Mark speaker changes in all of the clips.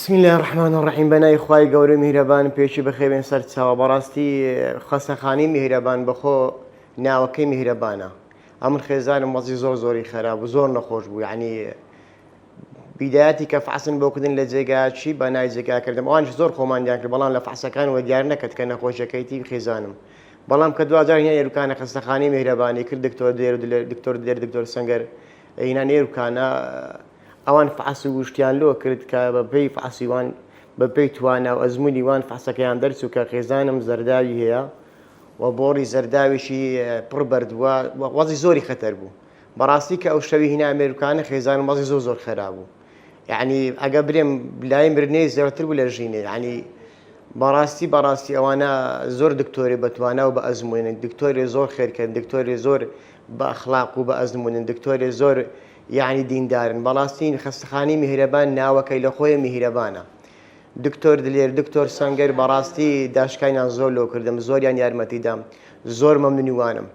Speaker 1: بسم اللە الرحمن الرحیم بەناوی خوای گەورە میهرەبان پێشی بەخێوێن سەرچاوە بەڕاستی خەسەخانی میهرەبان بەخۆ ناوەکەی میهرەبانە ئەمن خێزانم وەزی زۆر زۆری خەراب و زۆر نەخۆش بوو یعنی بیدایەتی کە فەحسن بۆ کردن لە جێگاچی بە نای جێگا کردم ئەوانش زۆر خۆماندیان کرد بەڵام لە فەحسەکان وە دیار نەکرد کە نەخۆشیەکەیتی خێزانم بەڵام کە دواجار هینا یێروکانە خەستەخانەی میهرەبانی کرد دکتۆر دێر و دکتۆر دێر دکتۆر سەنگەر هینا نێروکانە ئەوان فەحس و وشتیان لۆ کرد کە بە پێی فەحسی وان بە پێی توانا و ئەزموونی وان فەحسەکەیان دەرچوو کە خێزانم زەرداوی هەیە و بۆڕی زەرداویشی پڕ بەردووە وەزی زۆری خەتەر بوو بەڕاستی کە ئەو شەوی هینا ئەمێرکانە خێزانم وەزی زۆر زۆر خەرا بوو یعنی ئەگە برێم لای مرنەی زیاتر بوو لە ژینێ یعنی بەڕاستی بەڕاستی ئەوانە زۆر دکتۆری بەتوانا و بە ئەزمونن دکتۆری زۆر خێرکەن دکتۆری زۆر بە ئەخلاق و بە ئەزمونن دکتۆری زۆر یعنی دیندارن بەڕاستی خەستەخانی میهرەبان ناوەکەی لە خۆی میهرەبانە دکتۆر دلێر دکتۆر سەنگەر بەڕاستی داشکانیان زۆر لۆ کردم زۆریان یارمەتی دام زۆر مەمنونی وانم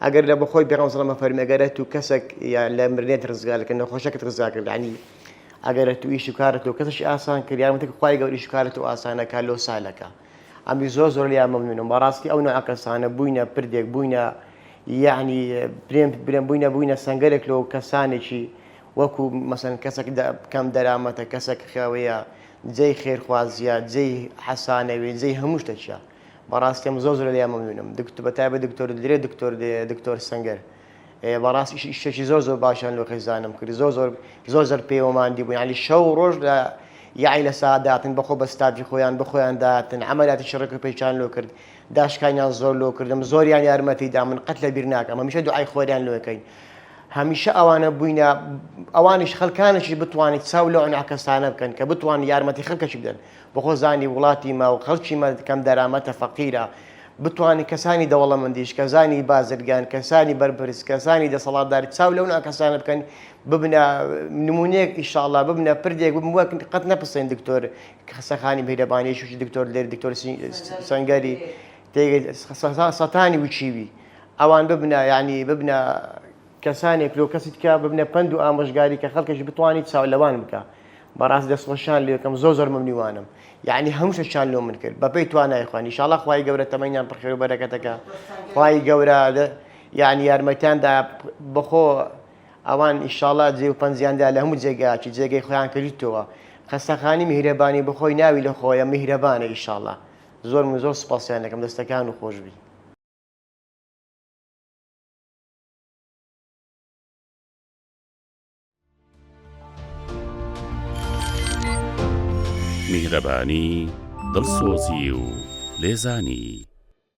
Speaker 1: ئەگەر لە بەخۆی پێغەمبەر صلی الله فەرمی ئەگەر تو کەسێک یا لە مرنێت ڕزگار کرد نەخۆشەکەت ڕزگار کرد یعنی ئەگەر تو ئیش و کارت و کەسێکی ئاسان کرد یارمەتی خوای گەورە ئیش و کارت و ئاسانەکە لۆ سالەکە ئەمی زۆر زۆر لێیان مەمنونم بەڕاستی ئەو نوع کەسانە بووینە پردێک بووینە یعنی برێن برێن بووینە بووینە سەنگەرێک لۆ کەسانێکی وەکو مەسەن کەسێک کەم دەرامەتە کەسێک خەوەیە جێی خێرخوازیە جێی حەسانەوێ جێی هەموو شتێکە بەڕاستی ئەم زۆر زۆر لێیان مەمنونم دکتۆر بەتایبەت دکتۆر درێ دکتۆر دکتۆر سەنگەر بەڕاست ئیشێکی زۆر زۆر باشیان لۆ خێزانم کرد زۆر زۆر زۆر زۆر پێوەماندی بوون یعنی شەو ڕۆژ لە یاعی لە ساداتن بەخۆ بە ستافی خۆیان بەخۆیان داتن عملیاتی شڕێک و پێچان لۆ کرد داشکانیان زۆر لۆ کردم زۆریان یارمەتی دا من قەت لە بیر ناکەم هەمیشە دوعای خۆریان لۆکەین هەمیشە ئەوانە بووینە ئەوانیش خەڵکانێکی بتوانیت چاو لەو کەسانە بکەن کە بتوان یارمەتی خەڵکەکی بدەن بەخۆ زانی وڵاتی مە و خەڵکی مە کەم دەرامەتە فەقیرە بتوانی کەسانی دەوڵەمەندیش کەسانی بازرگان کەسانی بەرپرس کەسانی دەسەڵاتدار چاو لەو کەسانە بکەن ببنە نمونەیەک ئیشاڵا ببنە پردێک ببن وەک قەت نەپسێن دکتۆر خەسەخانی میهرەبانی شوشی دکتۆر لێر دکتۆر سەنگەری سەتانی وچیوی ئەوان ببنە یعنی ببنە کەسانێک لۆ کەسی تکا ببنە پەند و ئامۆژگاری کە خەڵکێکی بتوانیت چاو لەوان بکا بەڕاست دەستخۆشیان لێکەم زۆر زۆر مەمنیوانم یعنی هەموو شتێکیان لۆ من کرد بەپێی توانای خوان ئیشاڵا خوای گەورە تەمەنیان پڕ خێر و بەرەکەتەکە خوای گەورە یعنی یارمەتیان دا بەخۆ ئەوان ئیشاڵا جێ و پەنجیان دا لە هەموو جێگایەکی جێگەی خۆیان کردیتەوە خەستەخانی میهرەبانی بەخۆی ناوی لە خۆیە میهرەبانە ئیشاڵا زۆر من زۆر سپاسیان دەکەم دەستەکان و خۆشبی.
Speaker 2: میهرەبانی، دڵسۆزی و لێزانی.